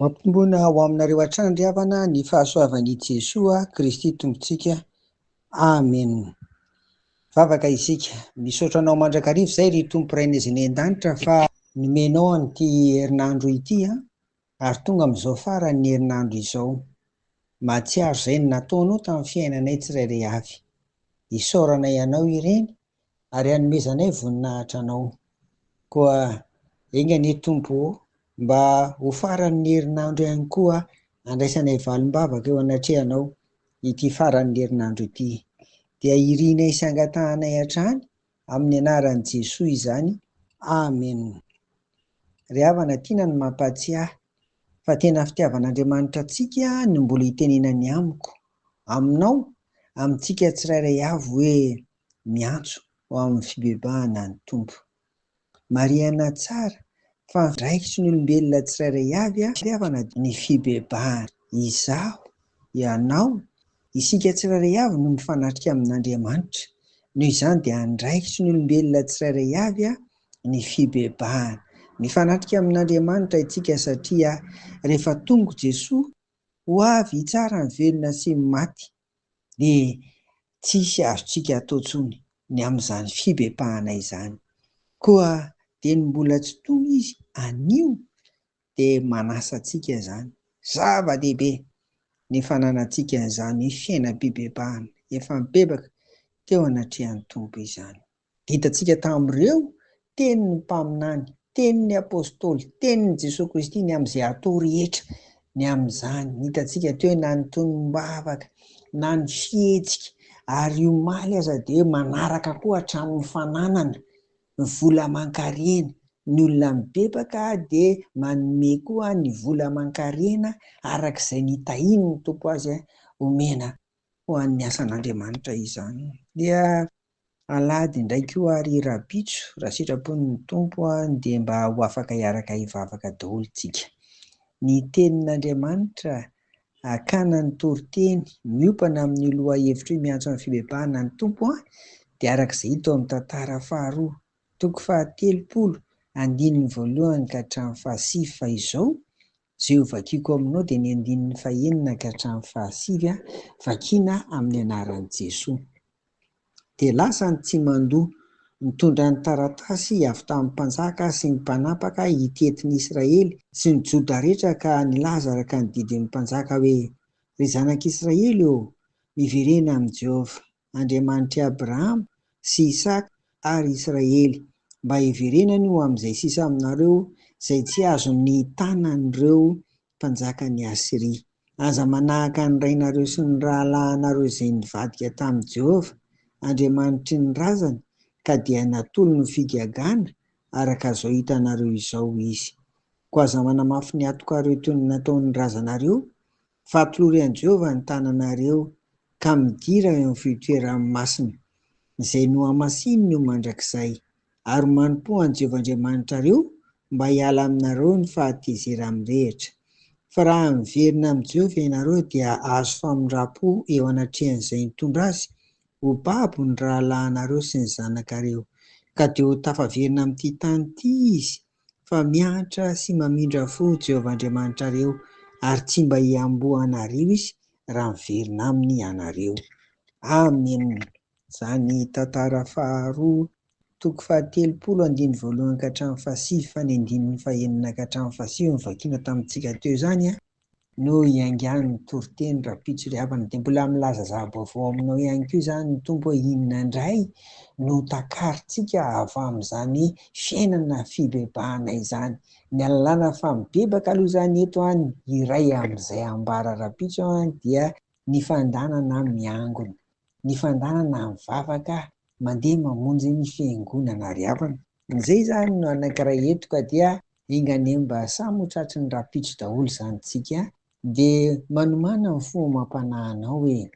Mampitomboina ho aminareo hatrany ry havana ny fahasoavan'i Jesoa Kristy Tompontsika. Amen. Vavaka isika. Misaotra anao mandrakariva izay ry Tompo Rainay izay any an-danitra fa nomenao an'ity herinandro ity ary tonga amin'izao faran'ny herinandro izao. Mahatsiaro izay nataonao tamin'ny fiainanay tsirairay avy. Isaoranay anao ireny ary hanomezanay voninahitra Anao. Koa enga anie Tompo ô, mba ho faran'ny herinandro ihany koa handraisanay valim-bavaka eo anatrehanao ity faran'ny herinandro ity. Dia irinay sy angatahanay hatrany amin'ny anaran'i Jesoa izany. Amen. Ry havana tiana ny mampahatsiahy fa tena fitiavan'Andriamanitra antsika no mbola itenenany amiko, aminao, amintsika tsirairay avy hoe miantso ho amin'ny fibebahana ny Tompo. Marihana tsara fa andraikitry ny olombelona tsirairay avy havana ny fibebahana. Izaho, ianao, isika tsirairay avy no mifanatrika amin'Andriamanitra. Noho izany dia andraikitry ny olombelona tsirairay avy ny fibebahana. Mifanatrika amin'Andriamanitra isika satria rehefa tonga Jesoa ho avy hitsara ny velona sy ny maty dia tsisy azontsika atao intsony ny amin'izany fibebahana izany. Koa dia ny mbola tsy tonga izy anio dia manasa antsika izany. Zava-dehibe ny fananantsika an'izany fiainam-pibebahana efa mibebaka teo anatrehan'ny Tompo izany. Hitantsika tamin'ireo tenin'ny mpaminany, tenin'ny apostoly, tenin'i Jesoa Kristy ny amin'izay atao rehetra ny amin'izany. Hitantsika teo na ny tonom-bavaka, na ny fihetsika, ary omaly aza dia hoe manaraka koa hatramin'ny fananana, ny vola aman-karena. Ny olona mibebaka dia manome koa ny vola aman-karena araka izay nitahian'ny Tompo azy omena ho an'ny asan'Andriamanitra izany. Dia Alahady indray koa ary rahampitso, raha sitrapon'ny Tompo dia mba ho afaka hiaraka hivavaka daholo tsika. Ny tenin'Andriamanitra hakana ny toriteny miompana amin'io lohahevitra io miantso amin'ny fibebahana ny Tompo dia araka izay hita ao amin'ny tantara faharoa toko fahatelopolo andininy voalohany ka hatramin'ny fahasivy fa izao izay ho vakiako aminao dia ny andininy fahenina ka hatramin'ny fahasivy vakiana amin'ny anaran'i Jesoa. Dia lasa ny tsimandoa, nitondra ny taratasy avy tamin'ny mpanjaka sy ny mpanapaka hitety ny Israely sy ny Joda rehetra ka nilaza araka ny didin'ny mpanjaka hoe, Ry zanak'Israely ô, miverena amin'i Jehovah, Andriamanitr'i Abrahama sy Isaka ary Israely, mba hiverenany ho amin'izay sisa aminareo izay tsy azon'ny tanan'ireo mpanjakan'i Asyria. Aza manahaka ny rainareo sy ny rahalahinareo izay nivadika tamin'i Jehovah, Andriamanitry ny razany, ka dia natolony ho figagana araka izao hitanareo izao izy. Koa aza manamafy ny hatokareo toy ny nataon'ny razanareo, fa atolory an'i Jehovah ny tananareo, ka midira eo amin'ny fitoerany masina, izay nohamasininy ho mandrakizay. Ary manompoa an'i Jehovah Andriamanitrareo mba hiala aminareo ny fahatezera-mirehitra. Fa raha miverina amin'i Jehovah ianareo dia hahazo famindram-po eo anatrehan'izay nitondra azy ho babo ny rahalahinareo sy ny zanakareo, ka dia ho tafaverina amin'ity tany ity izy, fa miantra sy mamindra fo Jehovah Andriamanitrareo, ary tsy mba hiamboho anareo izy raha miverina aminy ianareo. Amena. Izany tantara faharoa, toko fahatelopolo, andininy voalohany ka hatramin'ny fahasivy fa ny andininy fahenina ka hatramin'ny fahasivy no vakiana tamintsika teo izany no hiaingan'ny toriteny rahampitso ry havana. Dia mbola milaza zava-baovao aminao ihany koa izany ny Tompo hoe inona indray no takarintsika avy amin'izany fiainana fibebahana izany. Ny ahalalana fa mibebaka aloha izany eto ny iray amin'izay ambara rahampitso dia ny fandanana miangona. Ny fandanana mivavaka mandeha mamonjy ny fiangonana ry havana. Izay izany no anankiray eto ka dia enga anie mba samy ho tratry ny rahampitso daholo izany tsika. Dia manomàna ny fo amam-panahy anao hoe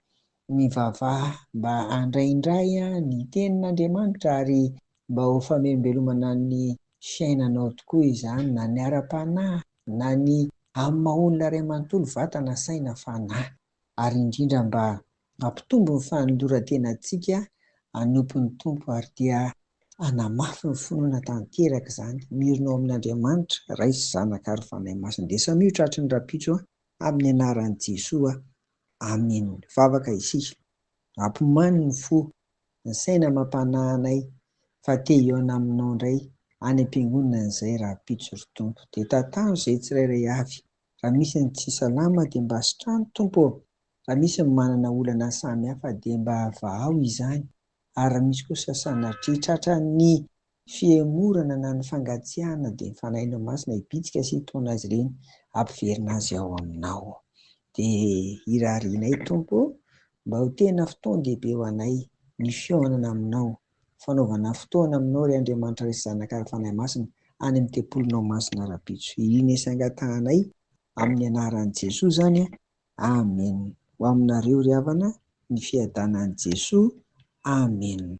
mivavaha mba handray indray ny tenin'Andriamanitra ary mba ho famelombelomana ny fiainanao tokoa izany na ny ara-panahy na ny amin'ny maha olona iray manontolo vatana, saina, fanahy. Ary indrindra mba hampitombo ny fanoloran-tenantsika hanompo ny Tompo ary dia Hanamafy ny finoana tanteraka izany, miorina ao amin'Andriamanitra, Ray sy Zanaka ary Fanahy Masina. Dia samia ho tratry ny rahampitso amin'ny anaran'i Jesoa. Amen. Vavaka isika. Ampomany ny fo, ny saina amam-panahy anay fa te hihaona aminao indray any am-piangonana izay rahampitso ry Tompo. Dia tantano izay tsirairay avy. Raha misy ny tsy salama dia mba sitrano Tompo ô. Raha misy ny manana olana samy hafa dia mba vahao izany ary raha misy kosa sanatria tratran'ny fihemorana na ny fangatsiahana dia ny Fanahinao Masina hibitsika sy hitaona azy ireny hampiverina azy ao aminao. Dia irarianay Tompo ô mba ho tena fotoan-dehibe ho anay ny fihaonana aminao, fanaovana fotoana aminao ry Andriamanitra Ray sy Zanaka ary Fanahy Masina any amin'ny tempolinao masina rahampitso. Irina sy angatahanay amin'ny anaran'i Jesoa izany Amen. Ho aminareo ry havana ny fiadanan'i Jesoa. Amen.